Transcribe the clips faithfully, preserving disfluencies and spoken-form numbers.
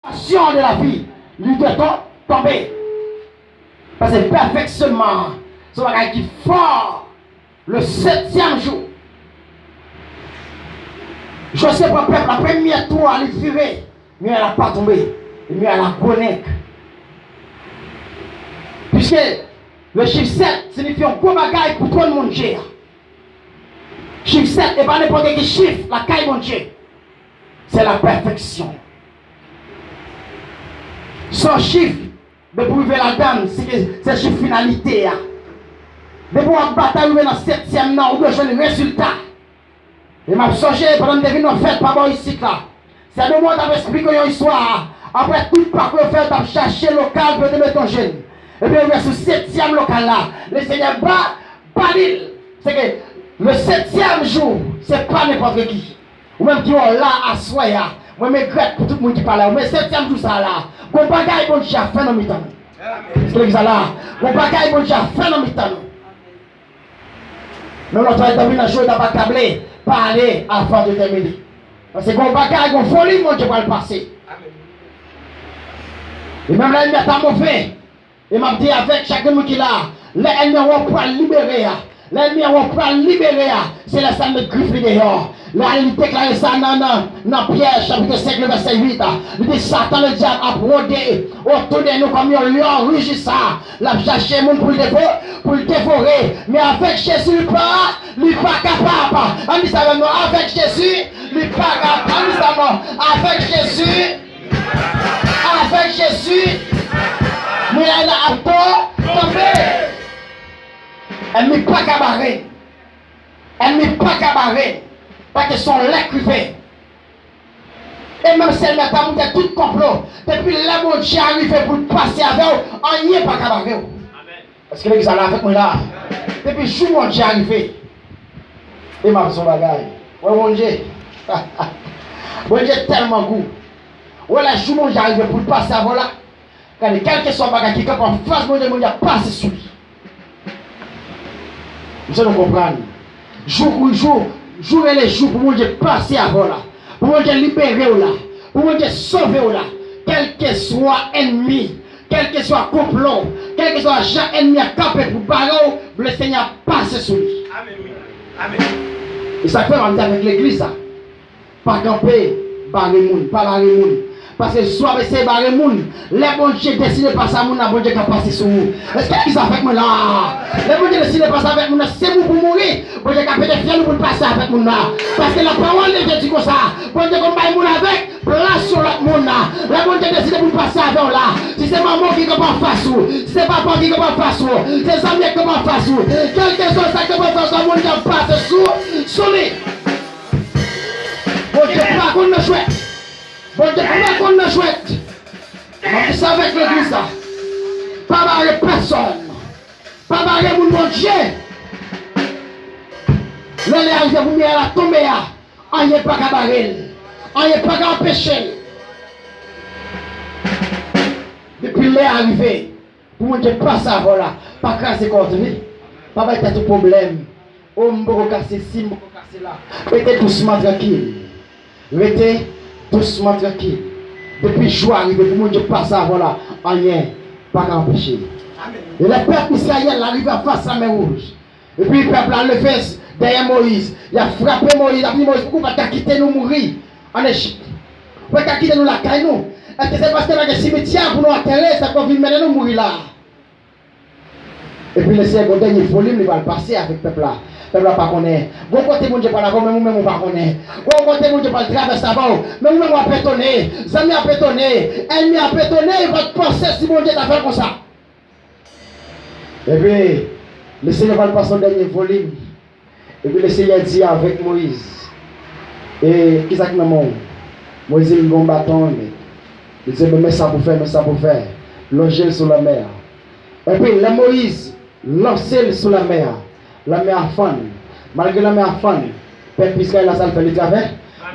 Passion de la vie, li dwe to-, tonbe. Paske pèfeksyonman an, se yon bagay ki fò. Le septième jour, Jozye pran pèp la, premye tou a, li vire, miray la pa tonbe, e miray la gwo nèg. Piske le chif sèt siyifi yon gwo bagay pou twòn Bondye a. Chif sèt, e pa nenpòt ki chif lakay Bondye. Se la pèfeksyon. Se yon chif, depi w rive ladan l, se ke, se chif finalite a. Depi w ap batay, w rive nan setyèm nan, ou dwe jwenn rezilta. E m ap sonje, pandan m te vin nan fèt pa bò isit la, sè Domon t ap esplike yon istwa. Apre tout pakou yo fè, yo t ap chache lokal pou yo te mete yon jèn. Epi yo rive sou setyèm lokal la. Lesenyè ba, ba li l. Se ke le septième jour, se pa nenpòt ki. Ou menm ki wè w la aswè a, mwen regrèt pou tout moun ki pa la. Men setyèm jou sa a la, gon bagay Bondye a fè nan mitan nou. Èske legliz la la? Gon bagay Bondye a fè nan mitan nou. Men lòt fwa, etan vin nan jou, etan pa kable, pa ale avan detèmine. Paske gon bagay, gon volim Bondye pral pase. E menm lè ènmi a ta move, e m ap di avèk chak moun ki la, lè ènmi an wè w pral libere a, lè ènmi an wè w pral libere a, se lè sa l met grif li deyò. Lè li deklare sa nan, nan, nan Pyè chapit senk, le vèsè uit, li di, Satan ledyab ap wonde otou de nou kòm yon lyon rijisan. L ap chache moun pou l devo-, pou l devore. Men avèk Jezi, li pa, li pa kapab. Ann di sa avè m non, avèk Jezi, li pa kapab. Ann di sa non, avèk Jezi, avèk Jezi, miray la ap to-, tonbe. Ènmi pa ka bare. Ènmi pa ka bare. Pa kesyon lè k rive. E menm si ènmi a ta monte tout konplo, depi lè Bondye a rive pou l pase avè w, anyen pa ka bare w. Èske legliz la la avèk mwen la? Depi jou Bondye a rive, e m ap di w yon bagay. Wè Bondye. Bondye tèlman gou. Wè lè jou Bondye a rive pou l pase avè w la, gade, kèlkeswa bagay ki kanpe anfas Bondye, Bondye ap pase sou li. Mesye, nou konprann. Jou, jou, jou rele jou pou Bondye pase avè w la. Pou Bondye libere w la. Pou Bondye sove w la. Kèlkeswa ènmi, kèlkeswa konplo, kèlkeswa jan ènmi a kanpe pou bare w, Lesenyè a pase sou li. Amèn, wi. Amèn. E sa k fè m ap di avèk legliz la. Pa kanpe bare moun, pa bare moun. Paske si w ap eseye bare moun, lè Bondye deside pase a moun nan, Bondye ka pase sou ou. Èske legliz la avèk mwen la? Lè Bondye deside pase avèk moun nan, si se moun pou mouri, Bondye ka pete fyèl ou pou l pase avèk moun nan. Paske lapawòl de Dye di konsa, Bondye konn bay moun avèk plas yon lòt moun nan. Lè Bondye deside pou l pase avè w la, si se manman w ki kanpe anfas ou, si se papa w ki kanpe anfas ou, se zanmi w ki kanpe anfas ou, kèlkeswa sa k kanpe anfas ou, Bondye ap pase sou, sou li. Bondye pa konn nan jwèt. Bondye pa konn nan jwèt. M ap di sa avèk legliz la. Pa bare pèsonn. Pa bare moun Bondye. Lè lè a rive pou miray la tonbe a, anyen pa ka bare l. Anyen pa ka anpeche l. Depi lè a rive, pou Bondye pase avè w la, pa kraze kò w, tande. Pa bay tèt ou pwoblèm. O, m poko kase si, m poko kase la. Rete dousman, trankil. Rete dousman, trankil. Depi jou a rive pou Bondye pase avè w la, anyen pa ka anpeche l. E lè pèp Izrayèl la rive anfas Lanmè Wouj, epi pèp la leve dèyè Moyiz, y ap frape Moyiz, y ap di, Moyiz, pouki w pa t ka kite nou mouri ann Ejip? Ou pa t ka kite nou lakay nou? Èske se paske pa gen simityè pou nou antere, sa k fè w vin mennen nou mouri la a? Epi Lesenyè gen yon dènye volim li pral pase avèk pèp la. Pèp la pa konnen. Gon kote Bondye pral avè w, men ou menm ou pa konnen. Gon kote Bondye pral travèse avè w, men ou menm w ap etone. Zanmi ap etone. Ènmi ap etone, yo pa t panse si Bondye ta fè l konsa. Epi, Lesenyè pral pase yon dènye volim. Epi Lesenyè di avèk Moyiz, e kisa k nan men w? Moyiz di l, m gen yon baton nan men. Li di, men, men sa pou fè, men sa pou fè. Lonje l sou lanmè a. Epi lè Moyiz lanse l sou lanmè a, lanmè a fann. Malgre lanmè a fann, pèp Izrayèl la, sa l fè? Li travè-,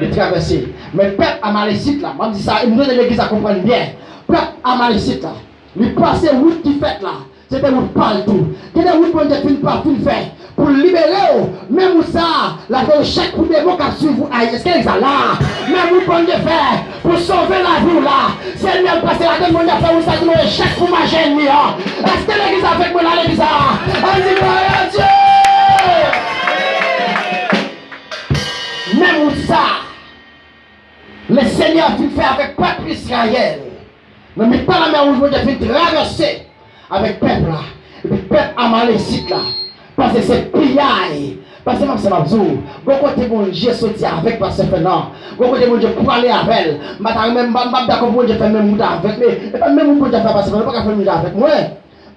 li travèse. Men pèp Amalesit la, m ap di sa, e m dwe legliz la konprann byen. Pèp Amalesit la, li pase wout ki fèt la. Se te wout pa l tou. Gen de wout Bondye fin pa fin fè pou l libere w. Menm wout sa a, l ap voye chèk pou demon k ap swiv ou. Ay, èske legliz la la? Menm wout Bondye fè pou sove lavi w la, Senyè pase ladann, Bondye ap fè wout sa tounen echèk pou mache ènmi an. Èske legliz avèk mwen la, legliz la? Ann di glwa a Dye! Menm wout sa, Lesenyè fin fè avèk pèp Izrayèl. Nan mitan lanmè wouj, Bondye fin travèse avèk pèp la. Epi pèp Amalesit la, paske se piyay. Paske m ap, se m ap di w, gon kote Bondye soti avèk pastè Fènan, gon kote Bondye prale avè l. M pa ta renmen, m pa, m p ap dakò pou Bondye fè menm wout avèk, men e pa menm wout Bondye ap fè pastè Fènan, li pa ka fè menm wout avèk mwen.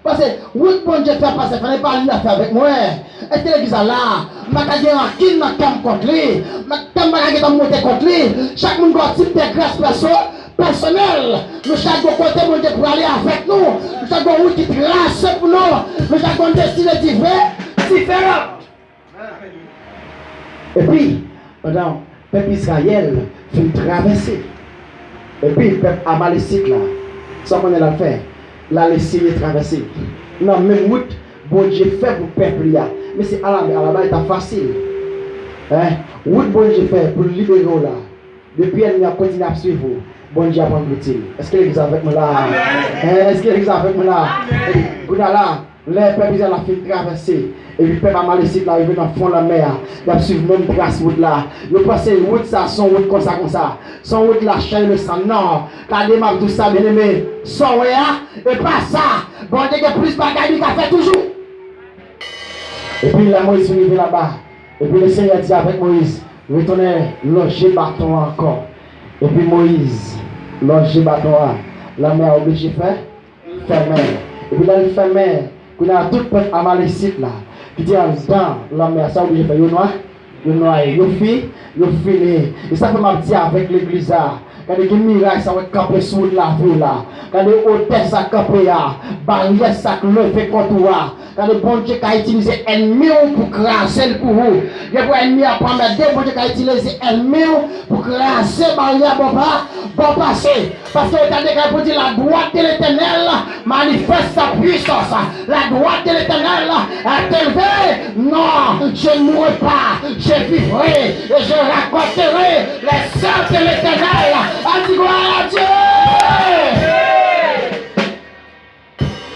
Paske wout Bondye fè pase fè, e pa li l ap fè avèk mwen. Èske legliz la la? M pa ka gen rankin nan kè m kont li. M pa, kè m pa ka gentan monte kont li. Chak moun gen yon tip de gras pèso, pèsonèl. Nou chak gen yon kote Bondye prale avèk nou. Nou chak gen yon wout ki trase pou nou. Nou chak gen yon destine dife-, diferan. Epi, pandan pèp Izrayèl fin travèse, epi pèp Amalesit la, sa w konnen l al fè? L al eseye travèse nan menm wout Bondye fè pou pèp li a. Men se ala, ala bagay ta fasil. Hein? Wout Bondye fè pou l libere w la, depi ènmi ap kontinye ap swiv ou, Bondye ap angriti l. Èske legliz avèk mwen la? Amèn. Hein? Èske legliz avèk mwen la? Amèn. Kounye a la, lè pèp Izrayèl la fin travèse, epi pèp Amalesit la rive nan fon lanmè a, y ap swiv menm tras wout la. Yo panse wout sa se yon wout konsa konsa. Se yon wout lachè e lesan. Non. Gade, m ap di w sa, byeneme, sa w wè a, e pa sa. Bondye gen plis bagay li ka fè toujou. Epi lè Moyiz fin rive laba, epi Lesenyè di avèk Moyiz, retounen lonje baton an ankò. Epi Moyiz lonje baton an, lanmè a oblije fè, fèmen. Epi lè l fèmen, kounye a tout pèp Amalesit la, ki te anndan lanmè a, sa oblije fè, yo nwa-, yo nwaye, yo fi-, yo fini. E sa fè m ap di avèk legliz la, gade gen miray sa w wè k kanpe sou wout lavi w la. Gade otè sa kanpe a, baryè sa k leve kont ou a. Gade, Bondye ka itilize ènmi w pou kraze l pou ou. Gen pou ènmi a pa anmède w, Bondye ka itilize ènmi w pou kraze baryè bò pa, bò pase. Paske yo ta deklare pou di, la droite de l'Éternel manifeste sa puissance. La droite de l'Éternel est élevée. Non, je ne mourrai pas, je vivrai et je raconterai les œuvres de l'Éternel. Ann di glwa a Dye!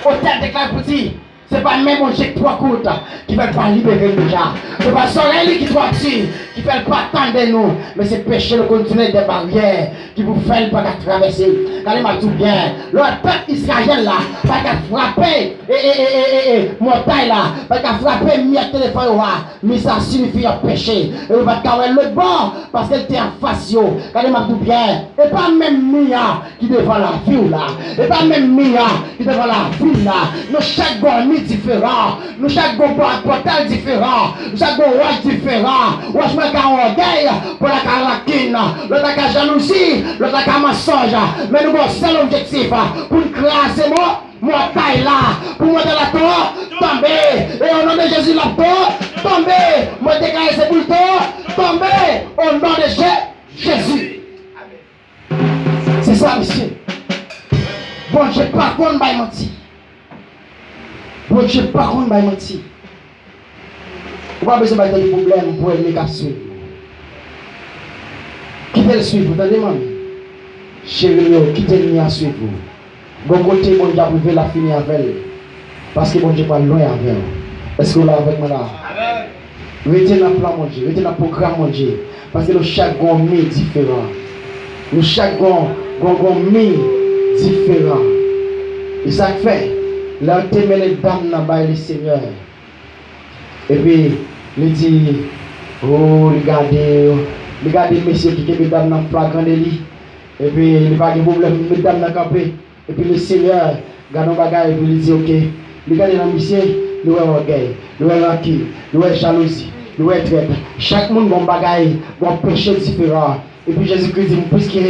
Otè deklare pou di, se pa men Bondye k twò kout ki fè l pa libere l deja. Se pa zòrèy li ki twò ti ki fè l pa tande nou, men se peche l konn tounen de baryè ki pou fè l pa ka travèse. Gade, m ap di w byen, lè w wè pèp Izrayèl la pa ka frape e, e, e, e, e, e montay la, pa ka frape myèt telefòn yo a, mi sa siyifi y ap peche. E yo pa t ka wè lòt bò, paske l te anfas yo. Gade, m ap di w byen, e pa menm mi a ki devan lavi w la. E pa menm mi a ki devan lavi m la. Nou chak gen yon mi diferan. Nou chak gen yon pò-, pòtay diferan. Nou chak gen yon wòch diferan. Wòch mwen ka yon ògèy, pòt la ka rankin, lòt la ka jalouzi, lòt la ka mansonj. Men nou gen yon sèl objektif, pou n kraze mo-, montay la. Pou montay la to-, tonbe. E o non de Jezi, l ap to-, tonbe. Mwen deklare se pou l to-, tonbe. O non de Je-, Jezi. Se sa, mesye. Bondye pa konn bay manti. Bondye pa konn bay manti. Ou pa bezwen bay tande pwoblèm pou ènmi k ap swiv ou. Kite l swiv ou, tande, manmi. Cheri m yo, kite ènmi a swiv ou. Gon kote Bondye ap rive, l ap fini avè l. Paske Bondye pral lwen avè w. Èske w la avèk mwen la? Rete nan plan Bondye, rete nan pwogram Bondye. Paske nou chak gon mi diferan. Nou chak gon, gon, gon mi diferan. E sa k fè, lè yo te mennen dam nan bay Lesenyè, epi li di, o, li gade, li gade mesye ki kenbe dam nan flagran deli, epi li pa gen pwoblèm, li met dam nan kanpe. Epi Lesenyè gade yon bagay, epi li di, oke. Li gade nan misye, li wè ògèy, li wè rankin, li wè jalouzi, li wè trèt. Chak moun gon bagay, gon peche diferan. Epi Jezikri di, piske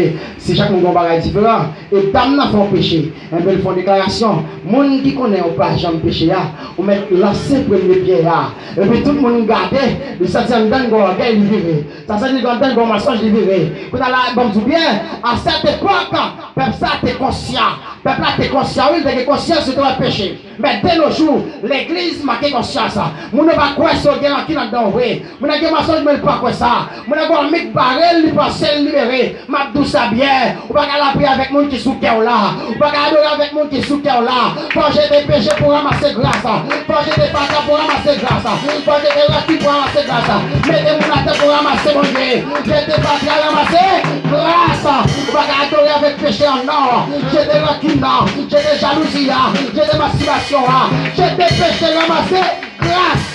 si chak moun gon bagay diferan, e dam nan fè yon peche, enben, l fè yon deklarasyon. Moun ki konnen ou pa janm peche a, ou mèt lanse premye pyè a. Epi tout moun gade, li santi anndan l gon ògèy, li vire. Sa santi anndan l gon mansonj, li vire. Kounye a la, ban m di w byen, à cette époque, pèp sa te konsyan. Pèp la te konsyan, wi, li te gen konsyans, li te wè peche. Men de nos jours, legliz manke konsyans. Moun yo pa kwè si yo gen rankin anndan yo vre. Moun nan gen mansonj, men li pa kwè sa. Moun nan gen yon mi k bare l, li panse l libere. M ap di w sa byen. Ou pa ka lapriyè avèk moun ki sou kè w la. Ou pa ka adore avèk moun ki sou kè w la. Fò w jete peche pou w ranmase gras. Fò w jete fatra pou w ranmase gras. Fò w jete rankin pou w ranmase gras. Mete moun atè pou w ranmase Bondye. Jete fatra, ranmase gras. Ou pa ka adore avèk peche anndan w. Jete rankin nan. Jete jalouzi a. Jete mastibasyon an. Jete peche, ranmase gras.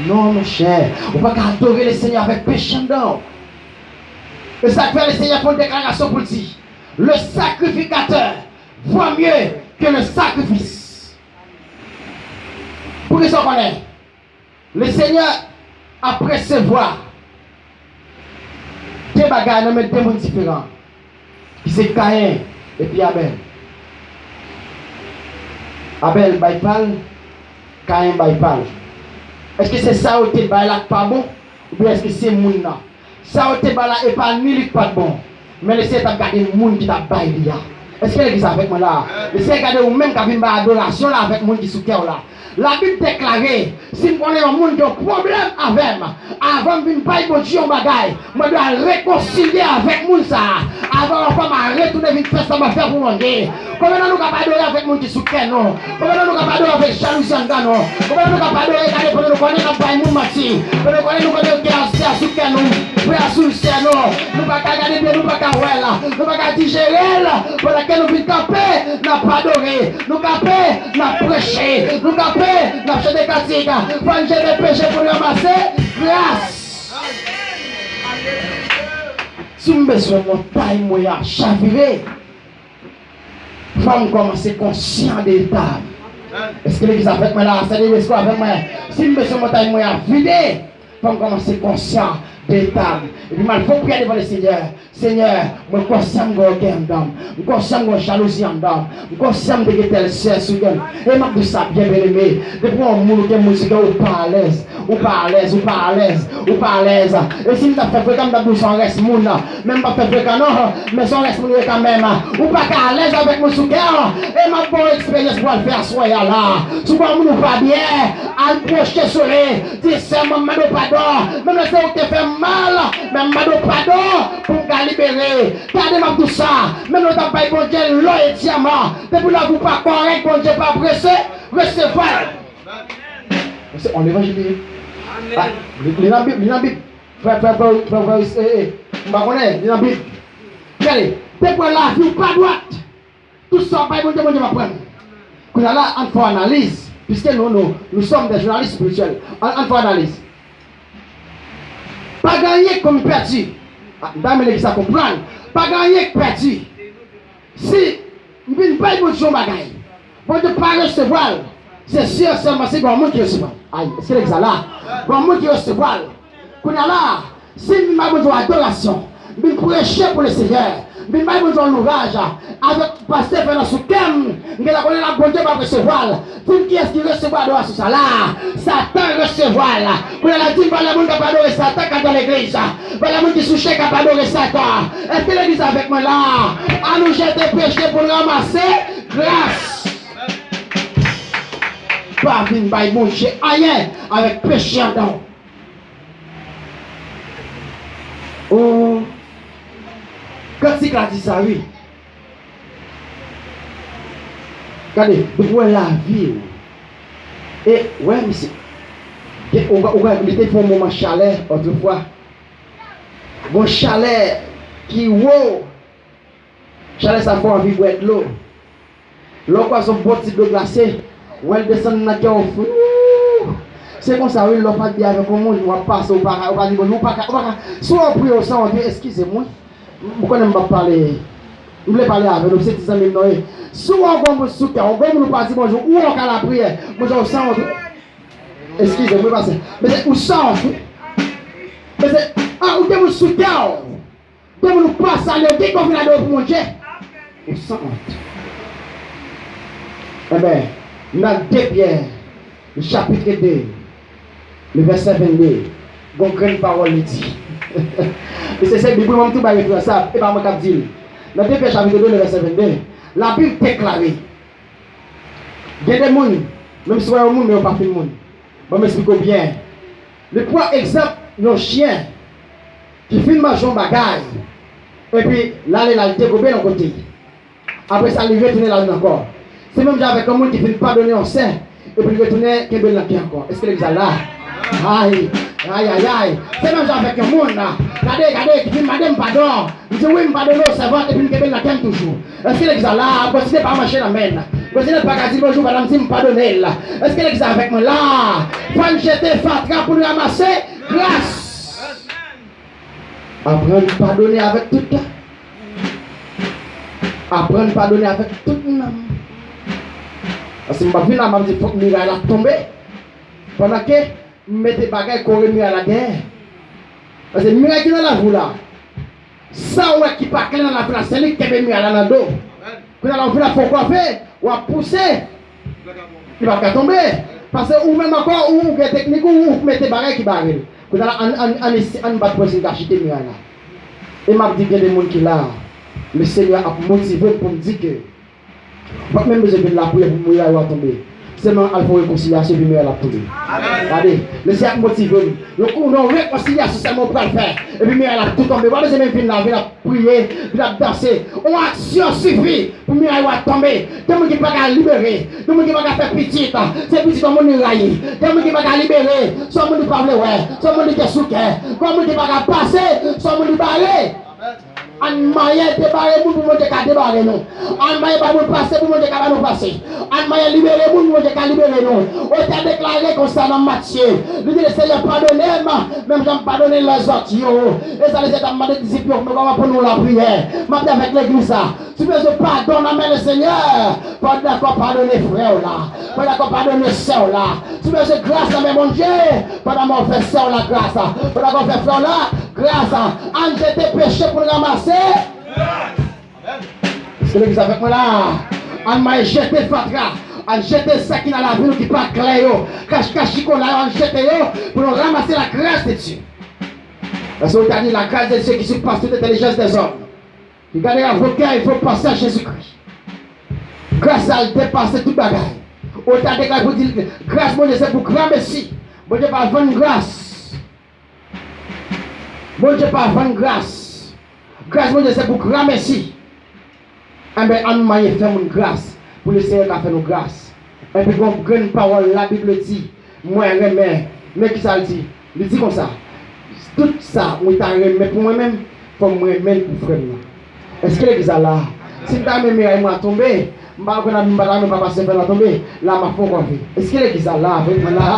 Non, monchè. Ou pa ka adore Lesenyè avèk peche anndan w. E sa k fè Lesenyè fè yon deklarasyon pou l di, le sacrificateur vaut mieux que le sacrifice. Poukisa w konnen? Lesenyè ap resevwa de bagay nan men de moun diferan, ki se Kayen epi Abèl. Abèl bay pa l, Kayen bay pa l. Èske se sa yo te bay la k pa bon? Oubyen èske se moun nan? Sa yo te bay la, e pa ni li k pa t bon. Men Lesenyè t ap gade moun ki t ap bay li a. Èske legliz avèk mwen la? Lesenyè gade ou menm k ap vin bay adorasyon la avèk moun ki sou kè w la. Labib deklare, si m konnen yon moun gen yon pwoblèm avè m, avan m vin bay Bondye yon bagay, mwen dwe al rekonsilye avèk moun sa a. Avan yon fwa m a retounen vin fè sa m ap fè pou Bondye. Konbyen nan nou k ap adore avèk moun ki sou kè nou? Konbyen nan nou k ap adore avèk jalouzi anndan nou? Konbyen nan nou k ap adore gade pandan nou konnen n ap bay moun manti? Pandan nou konnen nou konnen kè a sou kè nou, frè a sou sè nou. Nou pa ka gade byen, nou pa ka wè l, nou pa ka dijere l. Pandan ke nou vin kanpe, n ap adore. Nou kanpe, n ap preche. Nou kanpe, n ap chante kantik. Fò n jete peche pou n ranmase gras. Si m bezwen montay mwen an chavire, fò m kòmanse konsyan de eta m. Èske legliz avèk mwen la? Sè de Yesu avèk mwen. Si m bezwen montay mwen an vide, fò m kòmanse konsyan de eta m. Epi m al fè yon priyè devan Lesenyè. Senyè, mwen konsyan m gen ògèy anndan m. M konsyan m gen jalouzi anndan m. M konsyan m te gen tèl sè sou kè m. E m ap di w sa byen, byeneme. Depi w yon moun ou gen moun sou kè w, ou pa alèz. Ou pa alèz, ou pa alèz, ou pa alèz. E si m t ap fè frekan, m t ap di w se yon rès moun. Men m p ap fè frekan non. Men se yon rès moun ou ye kanmenm. Ou pa ka alèz avèk moun sou kè w. E m ap ba w eksperyans pou w al fè aswè a la. Si w wè yon moun ou pa byen, al pwoche sou li. Di, sè mwen, m mande w padon. Menm lè se ou ki te fè m mal, men m mande w padon pou m ka libere. Gade, m ap di w sa. Menm lè w t ap bay Bondye lò e dyaman, depi lavi w pa kòrèk, Bondye pa prese resevwa l. Se yon levanjil li ye. Ah, li, li nan Bib, li nan Bib. Frè, frè, frè, frè, frè, eh, eh, m pa konnen, li nan Bib. Gade, te pran lavi w pa dwat. Tout sa w bay Bondye, Bondye va pran. Kounye a la, ann fè analiz. Puisque nous, nous, nous sommes des journalistes spirituels. Ann, ann fè analiz. Pa gen anyen k konn pèdi. Ah, m ta renmen legliz sa konprann. Pa gen anyen k pèdi. Si m vin bay Bondye yon bagay, Bondye pa resevwa l, se si e sèlman si gen yon moun ki resevwa l. Ay, èske legliz la la? Gen yon moun ki resevwa l. Kounye a la, si m vin bay Bondye yon adorasyon, m vin preche pou Lesenyè, m vin bay Bondye yon louraj, avèk pastè fè nan sou kè m, m gentan konnen la Bondye p ap resevwa l. Di m kiyès ki resevwa adorasyon sa la? Satan resevwa l. Kounye a la, di m valè moun k ap adore Satan k ap nan legliz. Valè moun ki sou chè k ap adore Satan. Èske legliz avèk mwen la? Ann nou jete peche pou n ranmase gras. Pa vin bay Bondye anyen avèk peche anndan w. Oh, kantik la di sa, wi. Gade, depi w wè lavi w. E, wè, misye. Gen, ou, ou, li te fè yon moman chalè, otrefwa. Gon chalè ki wo. Chalè sa fè w anvi bwè dlo. Lè w kwaze yon bon ti dlo glase, wè l desann nan kè w, fou. Se konsa, wi, lè w pa byen avèk yon moun, w ap pase, ou pa ka, ou pa di bonjou, ou pa ka, ou pa ka. Si w ap priye, w sanwont, eskize m, wi. M konnen m p ap pale, m vle pale avè nou, se ti zanmi m non ye. Si w wè yon granmoun sou kè w, yon granmoun ou pa di bonjou, ou wè w ka lapriyè, bonjou, ou sanwont, wi. Eskize m, wi, pase. Men se ou sanwont, wi. Men se, ah, ou gen moun sou kè w. Gen moun ou pa salye, ou gen kò vin adore pou Bondye. Ou sanwont. Enben, nan de Pyè, le chapitre deux, le verset vingt-deux, gon grenn pawòl li di. E se, se Bib wi, mwen m tou bay referans sa, e pa mwen k ap di l. Nan de Pyè chapit de, vèsè vennde, Labib deklare, gen de moun, menm si w wè yon moun, men yo pa fin moun. Ban m esplike w byen. Li pran egzanp yon chen ki fin manje yon bagay, epi l ale l al degobe l yon kote. Apre sa, li retounen l al nan kò. Se menm jan avèk yon moun ki fin padone yon sè, epi l retounen kenbe l nan kè ankò. Èske legliz la la? Ay, ay, ay, ay. Se menm jan avèk yon moun la. Gade, gade, ki fin mande m padon. M di, wi, m padone w, sèvant, epi m kenbe l nan kè m toujou. Èske legliz la la? Kontinye pa mache nan men l. Kontinye pa ka di l bonjou pandan m di m padone l. Èske legliz la avèk mwen la? Fò n jete fatra pou n ranmase gras. Aprann padone avèk tout kè. Aprann padone avèk tout nanm. Paske m p ap vin la, m ap di fòk miray la tonbe. Pandan ke m mete bagay kore miray la dèyè. Paske miray ki nan lavi w la, sa w wè ki pa klè nan lavi w la, se li ki kenbe miray la nan do. Kounye a la, w vin ap fè w kwape, w ap pouse. Li p ap ka tonbe. Paske ou menm ankò, ou, ou gen teknik ou, ou mete bagay ki bare l. Kounye a la, ann, ann, ann, ann bat pwès li ka chite miray la. E m ap di, gen de moun ki la, Lesenyè ap motive m pou m di ke, w pa t menm bezwen vin lapriyè pou miray ou a tonbe. Sèlman al fè yon rekonsilyasyon, epi miray la ap tonbe. Gade, Lesenyè ap motive m. Yon kou, yon rekonsilyasyon sèlman ou pral fè, epi miray la ap tou tonbe. Ou pa bezwen menm vin la, vin ap priye, vin ap danse. Yon aksyon sifi pou miray ou a tonbe. Gen moun ki pa ka libere. Gen moun ki pa ka fè pitit. Se pitit yon moun li rayi. Gen moun ki pa ka libere. Se yon moun li pa vle wè. Se yon moun li gen sou kè. Gen moun ki pa ka pase. Se yon moun li bare. Ann maye debare moun pou Bondye ka debare nou. Ann maye bay moun pase pou Bondye ka ba nou pase. Ann maye libere moun pou Bondye ka libere nou. Otè deklare konsa nan Matye. Li di, Lesenyè, padone m, menm jan m padone lèzòt yo. E sa Lesenyè t ap mande disip yo, men kòman pou nou lapriyè? M ap di avèk legliz la, si w bezwen padon nan men Lesenyè, fò w dakò padone frè w la. Fò w dakò padone sè w la. Si w bezwen gras nan men Bondye, fò w dakò fè sè w la gras. Fò w dakò fè frè w la gras. Ann jete peche pou n ranmase. Èske legliz avèk mwen la? Ann maye jete fatra. Ann jete sa ki nan lavi nou ki pa klè yo. Kach kach ki kola yo, ann jete yo pou nou ranmase la grâce de Dieu. Paske ou ta di la grâce de Dieu qui surpasse toute intelligence des hommes. Qui gagnera vos cœurs et vos pensées à Jésus-Christ. Gras sa l depase tout bagay. Ou ta deklare pou di, gras Bondye se pou granmesi. Bondye pa vann gras. Bondye pa vann gras. Gras Bondye se pou granmesi. Enben, ann maye fè moun gras, pou Lesenyè ka fè nou gras. Enben, gon grenn pawòl Labib di, mwen renmen. Men kisa l di? Li di konsa, tout sa mwen ta renmen pou mwen menm, fò m renmen l pou frè m nan. Èske legliz la la? Si m ta renmen miray mwen a tonbe, m pa konn, m pa ta renmen papa Sèfèn nan tonbe, la m ap fè yon kwape. Èske legliz la la avèk mwen la?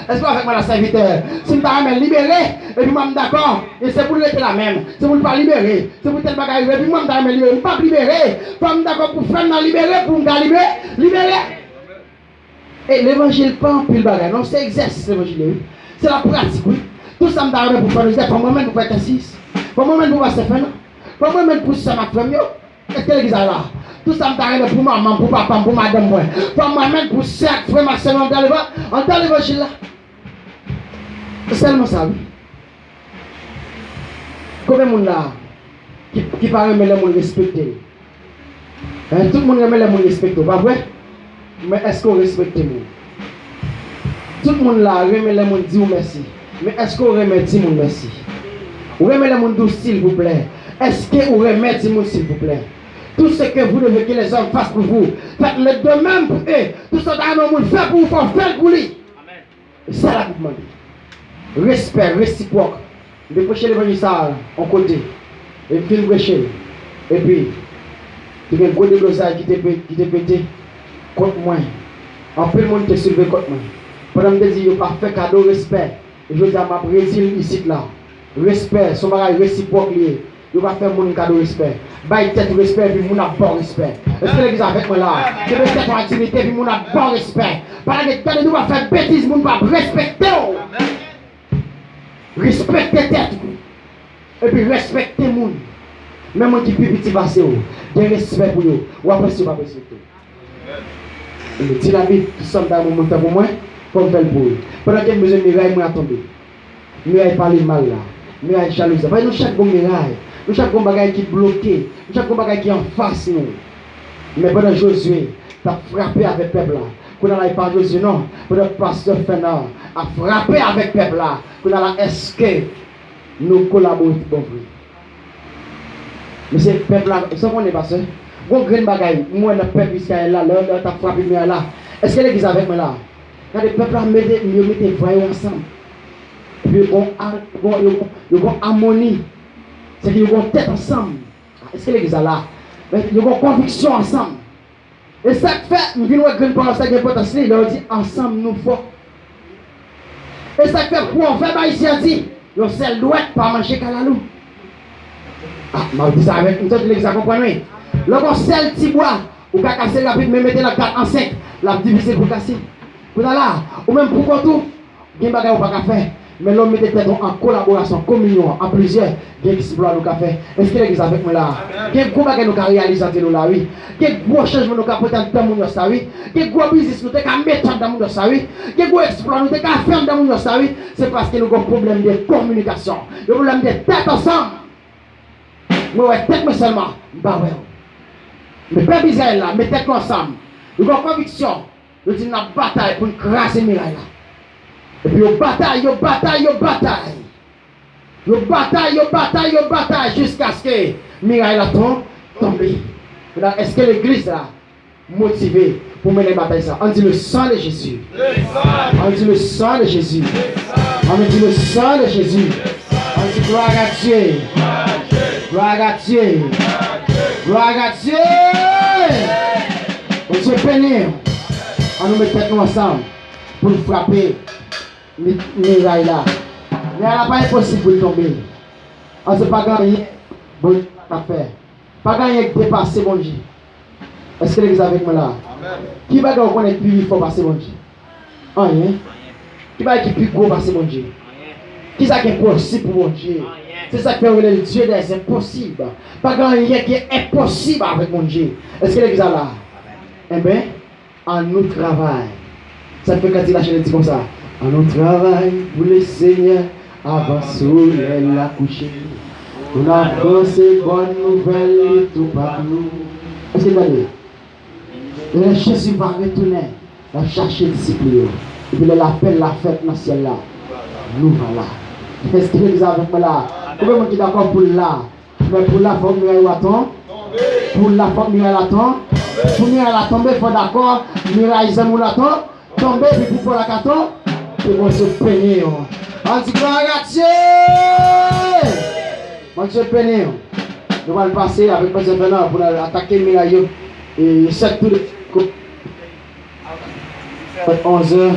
Èske w avèk mwen la, sèvitè? Si m ta renmen libere, epi mwen m dakò, e se pou l rete la menm, se pou l pa libere, se pou tèl bagay rive, epi mwen m ta renmen libere, m p ap libere. Fò m dakò pou frè m nan libere, pou m ka libere, libere. E levanjil pa anpil bagay non, se egzèsis levanjil ye wi. Se la pratik wi. Tout sa m ta renmen pou frè nou, fò m renmen pou frè Tèsis. Fò m renmen pou pastè Fènan. Fò m renmen pou sè m ak frè m yo. Èske legliz la la? Tout sa m ta renmen pou manman m, pou papa m, pou madanm mwen. Fò m renmen pou sè ak frè m ak sè nou anndan levanjil la. Sèlman sa wi. Konbyen moun la ki, ki pa renmen lè moun respekte l? Hein, tout moun renmen lè moun respekte w, pa vre? Men èske w respekte moun? Tout moun la renmen lè moun di w mèsi. Men èske w renmen di moun mèsi? Ou renmen lè moun di w silvouplè? Èske ou renmen di moun silvouplè? Tout ce que vous devez que les hommes fassent pour vous, faites-le de même pour eux. Tout sa w ta renmen yon moun fè pou ou, fò w fè l pou li. Sa Labib mande. Respè resipwòk. M te preche levanjil sa a yon kote. E m fin preche l. Epi, te gen gwo deblozay ki te pe-, ki te pete kont mwen. Anpil moun te soulve kont mwen. Pandan m te di yo pa fè kado respè, e jodi a m ap redi l isit la. Respè, se yon bagay resipwòk li ye. Yo pa fè moun kado respè. Bay tèt ou respè, epi moun ap ba w respè. Èske legliz avèk mwen la? Kenbe tèt ou ak diyite, epi moun ap ba w respè. Pa lage tèt ou, pa fè betiz, moun p ap respekte w. Respekte tèt ou. Epi respekte moun. Menm moun ki pi piti pase w, gen respè pou yo. W ap respekte, yo p ap respekte w. Di Labib, tout sa m ta renmen moun fè pou mwen, fò m fè l pou yo. Pandan ke m bezwen miray mwen a tonbe. Miray pale mal la. Miray jalouzi la. Paske nou chak gon miray. Nou chak gon bagay ki bloke. Nou chak gon bagay ki anfas nou. Men pandan Jozye t ap frape avèk pèp la, kounye a la, e pa Jozye non, pandan pastè Fènan ap frape avèk pèp la, kounye a la, èske nou kolabore tout bon vre? Men se pèp la, sa w konnen, pastè? Gon grenn bagay, m wè nan pèp Izrayèl la, lè yo t ap frape miray la. Èske legliz avèk mwen la? Gade, pèp la mete, yo mete vwa yo ansanm. Epi yo gon a-, yo gon, yo gon, yo gon amoni. Se ke yo gon tèt ansanm. Èske legliz la la? Men yo gon konviksyon ansanm. E sa k fè, m vin wè grenn pawòl sa gen enpòtans li, lè yo di ansanm nou fò. E sa k fè pwovèb ayisyen an di, yon sèl dwèt pa manje kalalou. Ah, m ap di sa avèk, m santi legliz la konprann, wi. Lè w gon sèl ti bwa, ou ka kase l rapid, men mete l an kat, an senk, l ap difisil pou kase. Kounye a la, ou menm pou kont ou, gen bagay ou pa ka fè, men lè w mete tèt ou an kolaborasyon, kominyon, an plizyè, gen eksplwa nou ka fè. Èske legliz avèk mwen la? Gen gwo bagay nou ka reyalize antre nou la, wi. Gen gwo chanjman nou ka pote anndan moun yo sa, wi. Gen gwo biznis nou te ka mete anndan moun yo sa, wi. Gen gwo eksplwa nou te ka fè anndan moun yo sa, wi. Se paske nou gen pwoblèm de kominikasyon. Yon pwoblèm de tèt ansanm. Mwen wè tèt mwen sèlman, m pa wè w. Men pèp Izrayèl la, met tèt nou ansanm. Nou gen konviksyon. Yo di n ap batay pou n kraze miray la. Epi yo batay, yo batay, yo batay. Yo batay, yo batay, yo batay jiskaske miray la ton-, tonbe. Kounye a, èske legliz la motive pou mennen batay sa? Ann di le sang de Jésus. Ann di le sang de Jésus. Ann di le sang de Jésus. Ann di gloire à Dieu. Gloire à Dieu. Gloire à Dieu. Bondye beni. Ann nou met tèt nou ansanm pou n frape mi-, miray la. Miray la pa enposib pou l tonbe. Paske pa gen anyen Bondye pa ka fè. Pa gen anyen ki depase Bondye. Èske legliz avèk mwen la? Ki bagay ou konnen ki pi fò pase Bondye? Anyen. Ki bagay ki pi gwo pase Bondye? Kisa ki enposib pou Bondye? Se sa k fè yo rele l Dieu des impossibles. Pa gen anyen ki enposib avèk Bondye. Èske legliz la la? Enben, ann nou travay. Sa k fè kantik la chante di konsa, ann nou travay pou Lesenyè avan solèy la kouche. Pou n avanse bòn nouvèl li toupatou. Èske n tande? Lè Jezi va retounen, l ap chache disip li yo. Epi lè lapèl la fèt nan syèl la, nou va la. Èske legliz avèk mwen la? Konbyen moun ki dakò pou l la? Men pou l la fòk miray la ton-, pou l la fòk miray la ton-, pou miray la tonbe, fò dakò, miray zanmi w la ton-, tonbe, epi pou pòt la ka ton-, ke Bondye beni w. Ann di gloire à Dieu! Bondye beni w. Nou pral pase avèk pastè Fènan pou n al atake miray yo. E sèt tou de ko-, onzè.